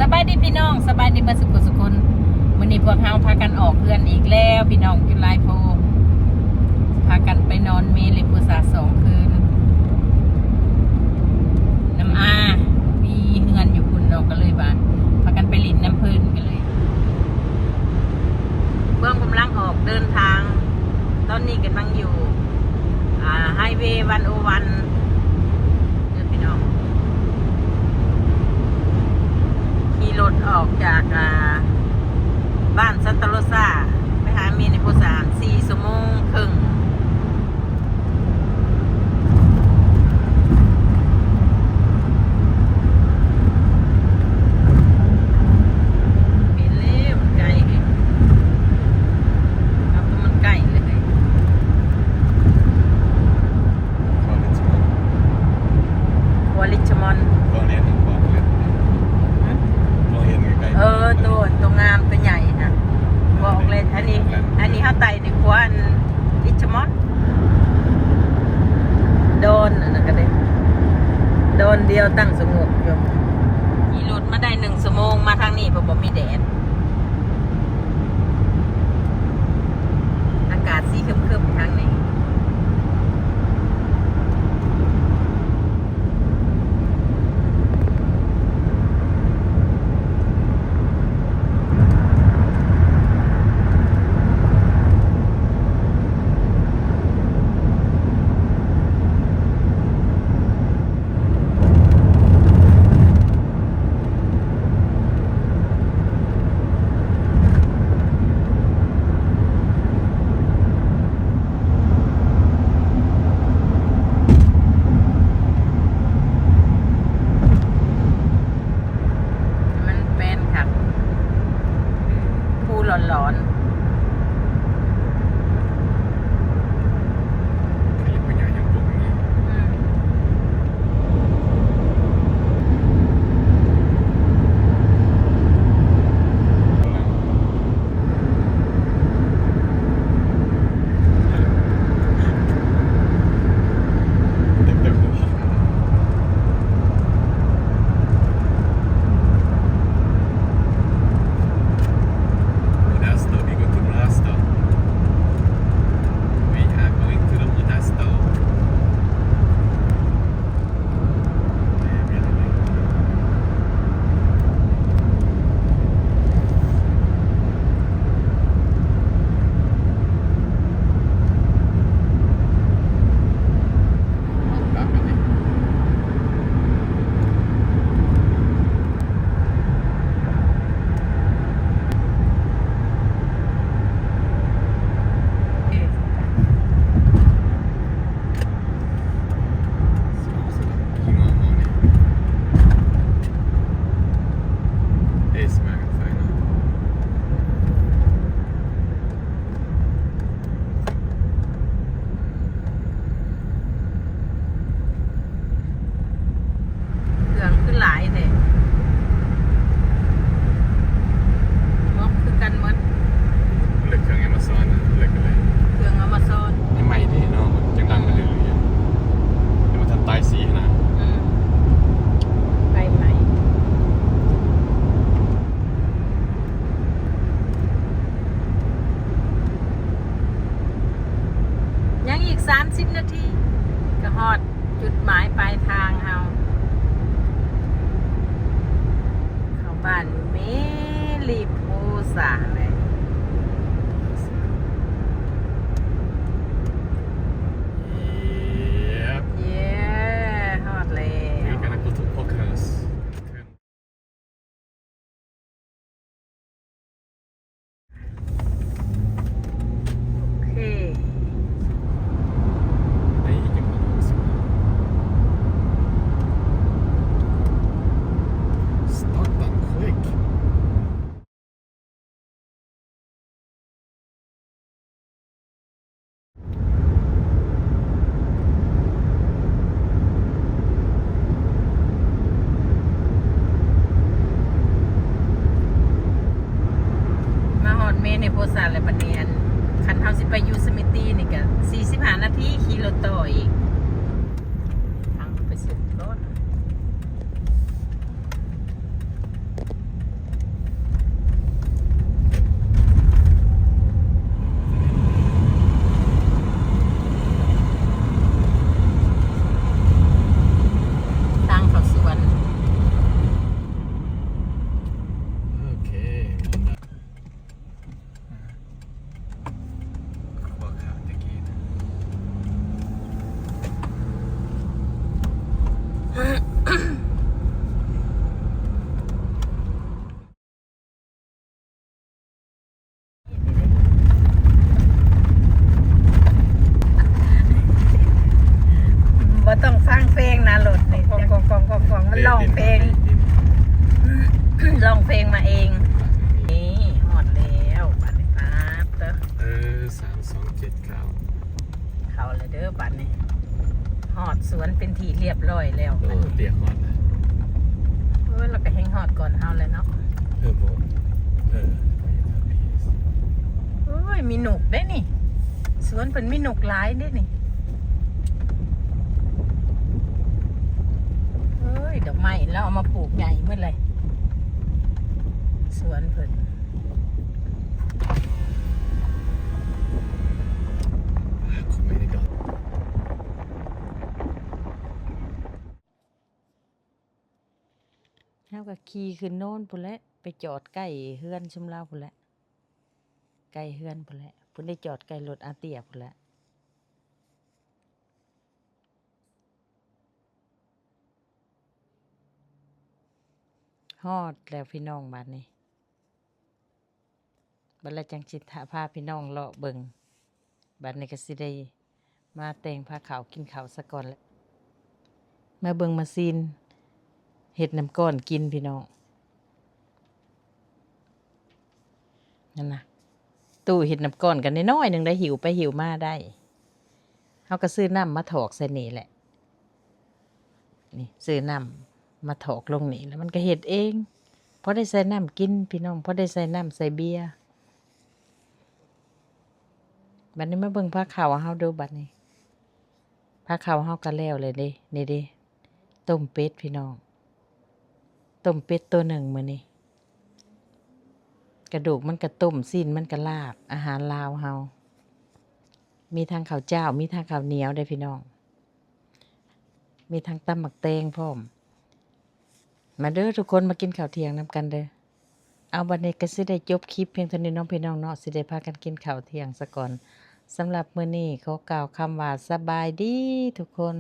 ສະບາຍດີພີ່ນ້ອງ ສະບາຍດີເບິດສຸຄົນສຸຄົນ. ມື້ນີ້ພວກເຮົາພາກັນອອກເຮືອນອີກແລ້ວພີ່ນ້ອງ ຢູ່ຫຼາຍໂພ ພາກັນໄປນອນເມລິປູຊາສອງຄືນ ນຳອາ ມີເຮືອນຢູ່ພຸ້ນເນາະ ກໍເລີຍວ່າພາກັນໄປຫຼິ້ນນຳເພິ່ນ ກໍເລີຍ ເບື້ອງກຳລັງອອກເດີນທາງ ຕອນນີ້ກຳລັງຢູ່ ອ່າ ໄຮເວວັນໂອວັນ ເດີພີ່ນ້ອງ. ຂີ່ລົດອອກຈາກ ອ່າ ບ້ານຊັນຕາໂຣຊາ ໄປຫາເມນິໂພຊາ ສີ່ຊົ່ວໂມງເຄິ່ງ. ເປັນເລີຍ ມັນໄກເດ ມັນໄກເລີຍ. ຂົວລິດຈະມອນ ຕົວນີ້ບອກເລີຍ ຫື? ຕົວເຫັນໄກໆ ເອີ ຕົວ ຕົວງາມ ຕົວໃຫຍ່ນະ ບອກເລີຍ. ອັນນີ້ ອັນນີ້ເຮົາໄຕ່ໃນຂົວ ອັນ ລິດຈະມອນ ດອນ ອັນນັ້ນກໍໄດ້ ດອນດຽວຕັ້ງສະຫງົບຢູ່. ຂີ່ລົດມາໄດ້ໜຶ່ງຊົ່ວໂມງ ມາທາງນີ້ເພາະບໍ່ມີແດດ ອາກາດສີຄຶມໆ ທາງນີ້. ມັນແປນຄັກ ພູຫຼອນໆ. ຂະຫຍັບຂະຫຍາຍຍັງປົກເນາະ ອືມ. Monastery, we go to Monastery. We are going to the Monastery. ເຄື່ອງຄືຫຼາຍແທ້ ໝົດຄືກັນໝົດ ເລີກເຄື່ອງແອມາຊອນ ເລີກໄປເລີຍ ເຄື່ອງແອມາຊອນ ໃໝ່ໆເດ້ເນາະ ຈັ່ງດັງໄປເລື້ອຍໆ ຍັງບໍ່ທັນຕາຍສີນະ ອືມ ໄປໃໝ່. ຍັງອີກສາມສິບນາທີ ກໍຮອດຈຸດໝາຍປາຍທາງເຮົາ ເຂົ້າບ້ານເມລິໂພຊາແລ້ວ. ເຢ້ ຮອດແລ້ວ. ໂອເຄ ໄດ້ອີກຈັກໜ້ອຍ Start and click. ມາຮອດເມນິໂພຊາແລ້ວບັດນີ້ ອັນ ຄັນເຮົາຊິໄປຢູສະມິຕີນີ້ກະສີ່ສິບຫ້ານາທີ ຂີ່ລົດຕໍ່ອີກ ທາງໄປສຸດໂລດ. ຮ້ອງເພງມາເອງ. ນີ້ຮອດແລ້ວບາດນີ້. ປາດເຕີ ເອີ ສາມສອງເຈັດເກົ້າ ເຂົ້າແລ້ວເດີບາດນີ້. ຮອດສວນເປັນທີ່ລຽບລ້ອຍແລ້ວ. ໂອ້ ເຕຍຮອດແລ້ວ. ໂອ້ຍ ລາວກໍແຮ່ງຮອດກ່ອນເຮົາແລ້ວເນາະ. ເອີ ບໍ່ ເອີ ໂອ້ຍ ມີນົກເດ້ນີ້. ສວນເພິ່ນມີນົກຫຼາຍເດ້ນີ້. ເອີຍ ດອກໄມ້ລາວເອົາມາປູກໃຫຍ່ໝົດເລີຍ ສວນເພິ່ນ. ເຮົາກໍຂີ່ຂຶ້ນໂນນພຸ້ນແຫຼະ ໄປຈອດໃກ້ເຮືອນຊຸມລາວພຸ້ນແຫຼະ ໃກ້ເຮືອນພຸ້ນແຫຼະ ພຸ້ນໄດ້ຈອດໃກ້ລົດອາເຕຍພຸ້ນແຫຼະ. ຮອດແລ້ວພີ່ນ້ອງ ບາດນີ້ ບັດລະຈັ່ງຊິພາພີ່ນ້ອງເລາະເບິ່ງ. ບາດນີ້ກໍຊິໄດ້ມາແຕ່ງພາເຂົ້າກິນເຂົ້າສາກ່ອນແຫຼະ. ມາເບິ່ງມາຊີນເຮັດນ້ຳກ້ອນກິນພີ່ນ້ອງ. ນັ້ນນະ ຕູ້ເຮັດນ້ຳກ້ອນກໍນ້ອຍໆໜຶ່ງໄດ໋ ຫິ້ວໄປຫິ້ວມາໄດ້. ເຮົາກໍຊື້ນ້ຳມາຖອກໃສ່ນີ້ແຫຼະ ນີ້ ຊື້ນ້ຳມາຖອກລົງນີ້ ແລ້ວມັນກໍເຮັດເອງ. ພໍໄດ້ໃສ່ນ້ຳກິນພີ່ນ້ອງ ພໍໄດ້ໃສ່ນ້ຳໃສ່ເບຍ. ບັດນີ້ມາເບິ່ງພາເຂົ້າເຮົາດູ ບັດນີ້ພາເຂົ້າເຮົາກໍແລ້ວແລ້ວເດ້. ນີ້ເດ້ ຕົ້ມເປັດພີ່ນ້ອງ ຕົ້ມເປັດໂຕໜຶ່ງມື້ນີ້. ກະດູກມັນກະຕົ້ມ ຊີ້ນມັນກະລາບ ອາຫານລາວເຮົາ. ມີທັງເຂົ້າຈ້າວ ມີທັງເຂົ້າໜຽວເດ້ພີ່ນ້ອງ ມີທັງຕຳໝາກແຕງພ້ອມ. ມາເດີທຸກຄົນ ມາກິນເຂົ້າທ່ຽງນຳກັນເດີ. ເອົາ ບັດນີ້ກໍຊິໄດ້ຈົບຄລິບພຽງເທົ່ານີ້ເນາະພີ່ນ້ອງເນາະ ຊິໄດ້ພາກັນກິນເຂົ້າທ່ຽງສາກ່ອນ. ສຳລັບມື້ນີ້ຂໍກ່າວຄຳວ່າສະບາຍດີທຸກຄົນ.